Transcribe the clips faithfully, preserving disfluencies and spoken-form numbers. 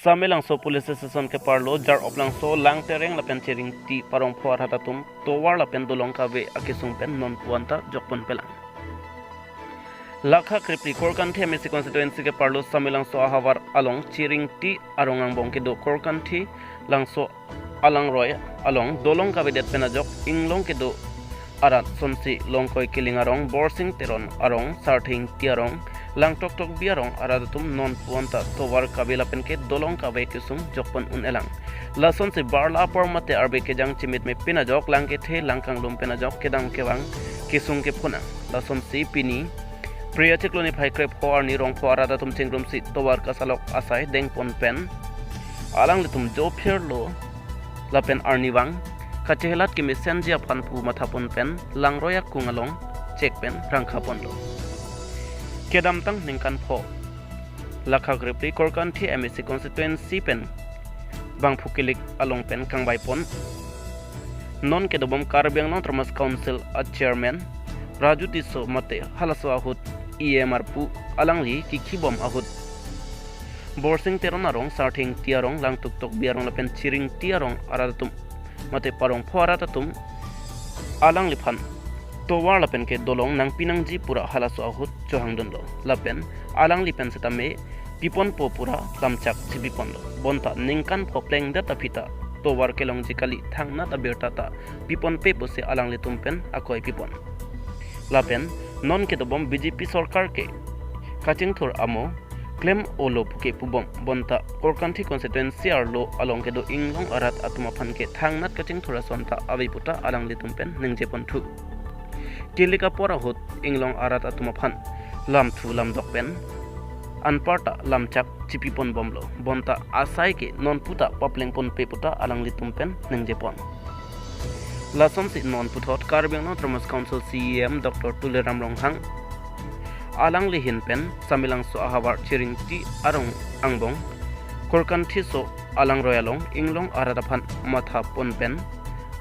Samelangso Police Station keparlo Jar Oplangso, Langtereng lapen Chiringti parongpho arat atum tovar lapen dolong kave akesung pen nonpu anta jokpon pelang. Lakha krepli Korkanthi M A C constituency keparlo Samelangso ahavar along Chiringti arong angbong kedo Korkanthi Langso alangroi along dolong kavedet pen ajok inglong kedo arat sonsi Longkoi Killing arong, Borsing Teron arong, Sarthe Ingti arong, Langtok Tokbi arong arat atum nonpu anta tovar kave lapen ke dolong kave kesung jokpon un-elang. Lasonsi barla apor mate arve kejang chimitme pen ajok, lang kethe lang kanglum pen ajok kedam kevang kesung kephonang. Lasonsi pini Phre achiklo niphai krepho arni rongpho arat atum chingrumsi tovar kasalok asai dengpon pen alanglitum jo phirlo lapen arnivang kachehelat kemesenji aphan pu mathapon pen langroi akung along chek pen rangkhaponlo. Kedamtang ningkan pho, lakha krepli Korkanthi M A C constituency pen bangphu kilik along pen kangvaipon non kedobom Karbi Anglong Autonomous Council a chairman Raju Tisso mate halaso ahut E M arpu alangli kikhibom ahut Borsing Teron arong, Sarthe Ingti arong, Langtok Tokbi arong lapen Chiringti arong arat atum mate parongpho arat atum alangliphan tovar lapen ke dolong nangpi nangji pura halaso ahut chohangdunlo. Lapen alangli pen setame piponpo pura lamchak chipiponlo. Bonta ningkan pho plengdet aphi ta tovar kelongji kali, thangnat abirta ta piponpe pusi alanglitum pen akoi pipon. Lapen non kedobom B J P sorkar ke kachingthur amo klem-olo puke pubom. Bonta Korkanthi constituency arlo along kedo inglong arat atum aphan ke thangnat kachingthur ason ta ave puta alanglitum pen ningjeponthu. Kilik apor ahut inglong arat atum aphan lamthu lamdok pen anparta lamchak chipiponbomlo. Bonta asai ke nonpu ta paplengponpe puta alanglitum pen ningjepon. Lasonsi non puthot Karbi Anglong Autonomous Council C E M Doctor Tuliram Ronghang alangli ahin pen Samelangso ahavar Chiringti arong angbong Korkanthi so alangroi along inglong arat aphan mathapon pen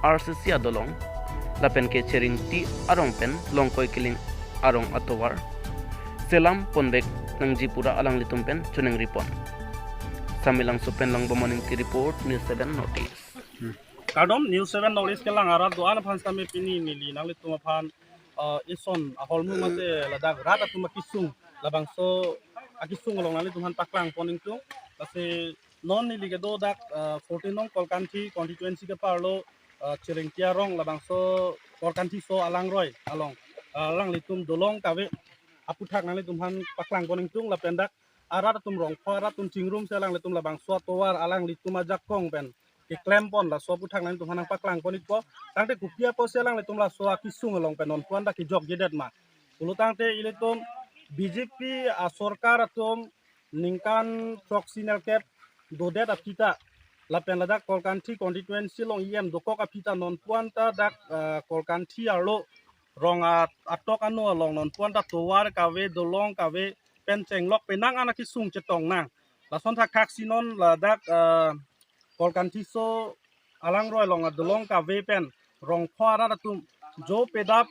R C C adolong lapen ke Chiringti arong pen Longkoi Killing arong atovar selam ponvek nangji pura alanglitum pen choningripon. Samelangso pen Langbomon Ingti report, News seven North East. Kardom, News seven North East kelang arat do-an aphan setame pini neli nanglitum aphan, eh, ison aholmu mate ladak rat atum akesung, labangso akesung along nanglitum aphan paklangpon ingtung. Lasi non neli kedo dak, eh, fourteen nong Korkanthi constituency keparlo, eh, Chiringti arong labangso Korkanthi so alangroi along, eh, alanglitum dolong kave aputhak nanglitum aphan paklangpon ingtung. Lapen dak arat atum rongpho arat atum chingrumsi alanglitum labangso atovar alanglitum ajakong pen keklempon, laso aputhak nanglitum aphan nangpaklangpon ikpo. Tangte kopi apotsi alanglitum laso akesung along pen nonpu anta kejokjedet ma pulo tangte ilitum B J P asorkar atum ningkan throksi nerkep dodet aphi ta lapen ladak Korkanthi constituency along E M dokok aphi ta nonpu anta dak, eh, Korkanthi arlo rong at-, atok ano along nonpu anta tovar kave, dolong kave pen chenglok penang an akesung chetong nang. Lason thakthak si non ladak, eh, Korkanthi so alangroi along adolong kave pen rongpho arat atum jo pedap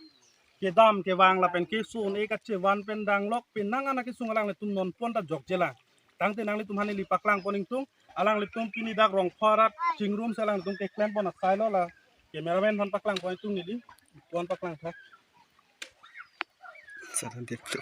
kedam kevang lapen keso un-e kachevan pen danglok penang an akesung alanglitum nonpu anta jokjelang. Tangte nanglitum aphan neli paklangpon ingtung, alanglitum pini dak rongpho arat chingrumsi alanglitum keklempon asailo. La cameraman aphan paklangpon ingtung neli, pon paklangtha. Saran diktu.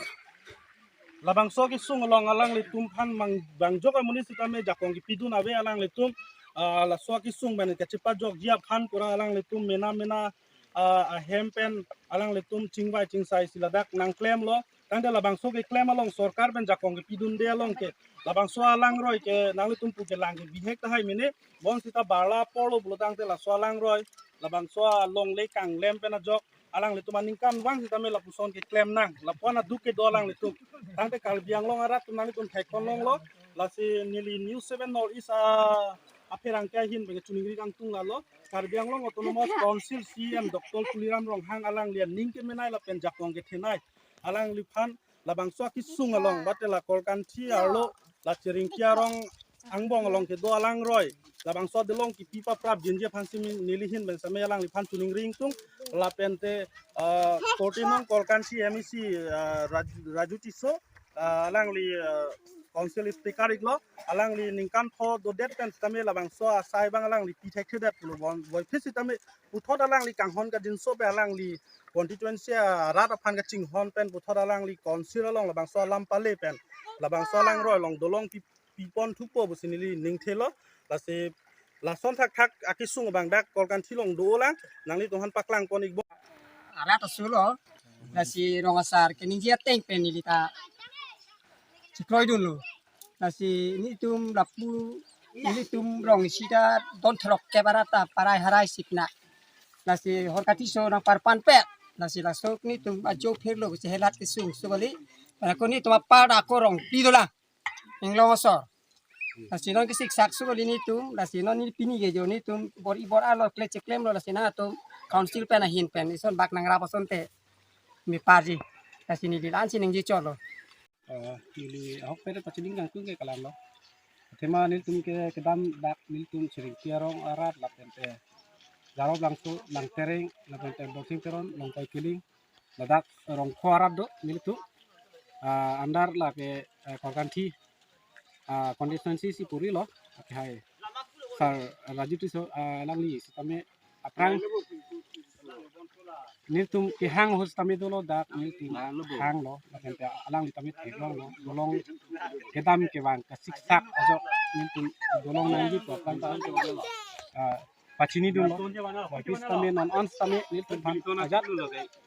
Labangso akesung along alanglitum aphan mang-, bangjok amonit sitame jakong kepidun ave alanglitum, ah, laso akesung pen kachepajokji aphan pura alanglitum mena mena, ah, ahem pen alanglitum chingvai chingsai si ladak nangklemlo. Tangte labangso keklem along sorkar pen jakong kepidunde along ke labangso alangroi ke nanglitum pu kelang ke bihek tahai mene, bonsita barla apor lo pulo tangte laso alangroi labangso alongle kanglem pen ajok alanglitum aningkanvang sitame lapuson keklem nang, lapu-an aduk kedo alanglitum. Tangte Karbi Anglong arat atum nanglitum theklong longlo, lasi neli News seven North East a, apherangke ahin pen kachiningri kangtung lalo, Karbi Anglong Autonomous Council C E M Doctor Tuliram Ronghang alangli aning kemenei lapen jakong kethenei alangliphan labangso akesung along, bate la Korkanthi arlo, la Chiringti arong angbong along kedo alangroi, labangso adolong kipi paprapjinji aphan si neli ahin pen sitame alangliphan chiningri ingtung. Lapente, ah, fourteen nong Korkanthi M A C, ah, Raj-, Raju Tisso, ah, alangli, ah, Council speaker iklo, alangli ningkan pho dodet pen sitame labangso asai abang alangli pi thekthedet pulo bon. Voiphit sitame puthot alangli kanghon kangjinso pen alangli constituency arat aphan kachinghon pen puthot alangli council along labangso alam pale pen labangso alangroi along dolong pi, pipon thupo pusi neli ning thelo. Lasi lason thakthak akesung abang dak Korkanthi along dolang, nanglitum aphan paklang pon ikbom. Arat aso lo, lasi rong asar keningje ateng pen neli ta chikroidunlo. Lasi nelitum lapu, nelitum rong isi ta don throk kep arat ta parai harai sipna. Lasi Korkanthi aso nangparpan pet. Lasi laso nelitum ajo phirlo, chehelat kesung so kali. Ako nelitum apar ako rong phli dolang. Inglong asor. Lasi non kesiksak so kali nelitum, lasi non neli pini ke jo nelitum bor-i bor-arlo kle cheklemlo, lasi nangtum council pen ahin pen ison bak nangrap asonte meparji. Lasi neli la-an si ningje cholo. Eh, neli ahok pere pachining kangtung ke kalang lo. Athema nelitum ke kedam dak nelitum Chirengpi arong arat lapente Jarop Langso, Langtereng, lapente Borsing Teron, Longkoi Kiling, ladak rong pho arat do nelitum. Ah, under lake, eh, Korkanthi, ah, constituency si puri lo. Okay, hai. Sir Raju Tisso, ah, alangli sitame aphrang nelitum kehang ahut sitame dolo, dak nelitum hanglo, lapente alangli tame theklonglo, dolong kedam kevang kasiksak ajok nelitum dolong nangji pu aphrang ta, ah, pachinidunlo. Voiphit sitame non an sitame nelitum aphan ajat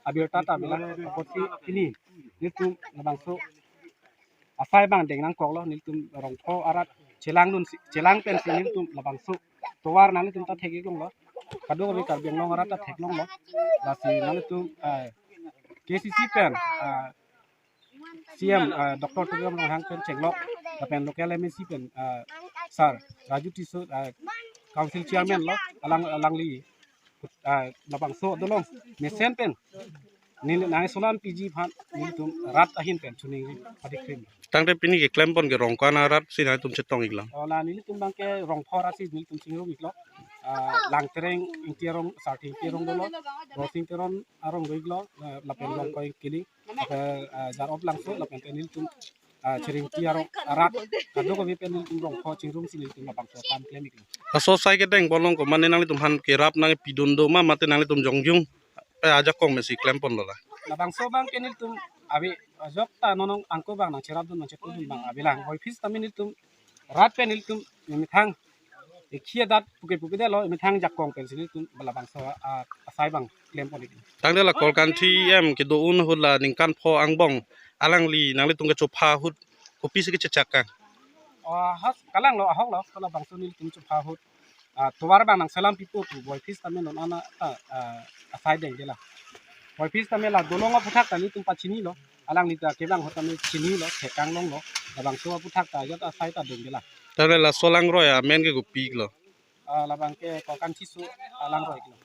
abirta ta bilang apotsi pini nelitum labangso asai abang deng nangkoklo, nelitum rong pho arat chelangdun si, chelang pensi nelitum labangso tovar nanglitum ta thek-ik longlo. Kadokave Karbi Anglong arat ta theklonglo. Lasi nanglitum, eh, K C C pen, eh, C M, eh, Doctor Tuliram Ronghang pen chenglok, lapen local M A C pen, eh, Sir Raju Tisso, eh, Council Chairman lo, alang, alangli, eh, labangso dolong mesen pen neli nangsolan P G aphan nelitum rat ahin pen chuningri padi krim. Tangte pini keklempon ke rong ko-an arat si nangtum chetong-iklang? Oh, la nelitum abang ke rong pho arat si nelitum chingrum-iklo. Ah, Langtereng Ingti arong, Sarthe Ingti arong dolo, Borsing Teron arong do-iklo, eh, lapen Longkoi Kiling, lapen, eh, Jarop Langso, lapente nelitum, ah, Chirengpi arong arat kadokave pen nelitum rong pho chingrum si nelitum labangso kam klem-iklo. Laso asai kedeng bolong ko mane nanglitum aphan kerap nangpidun do ma mate nanglitum jongjung, eh, ajakong mesi klemponlo la? Labangso abang ke nelitum ave ajok ta non angko abang nangcherapdun nangchetongdun abang avelang. Voiphit sitame nelitum rat pen nelitum methang ikhi adat puke puke detlo, methang jakong pensi nelitum labangso, ah, asai abang klempon-ik. Tangte la Korkanthi E M kedo-un ahut la ningkan pho angbong alangli nanglitum kechopha ahut kopisi kechechak kang? Ah, ahok, kalang lo, ahok lo, ko labangso nelitum chopha ahut, ah, tovar abang nangselam pipo pu voiphit sitame non an ta, ah, asai dengde la. Voiphit sitame la dolong aphuthak ta nelitum pachinilo, alangli ta kevang ahut tame chinilo, thek-ang longlo, labangso aphuthak ta ajat asai ta dengde la. Tangte laso alangroi amen ke kopi-iklo? Ah, labang ke Korkanthi aso alangroi-iklo.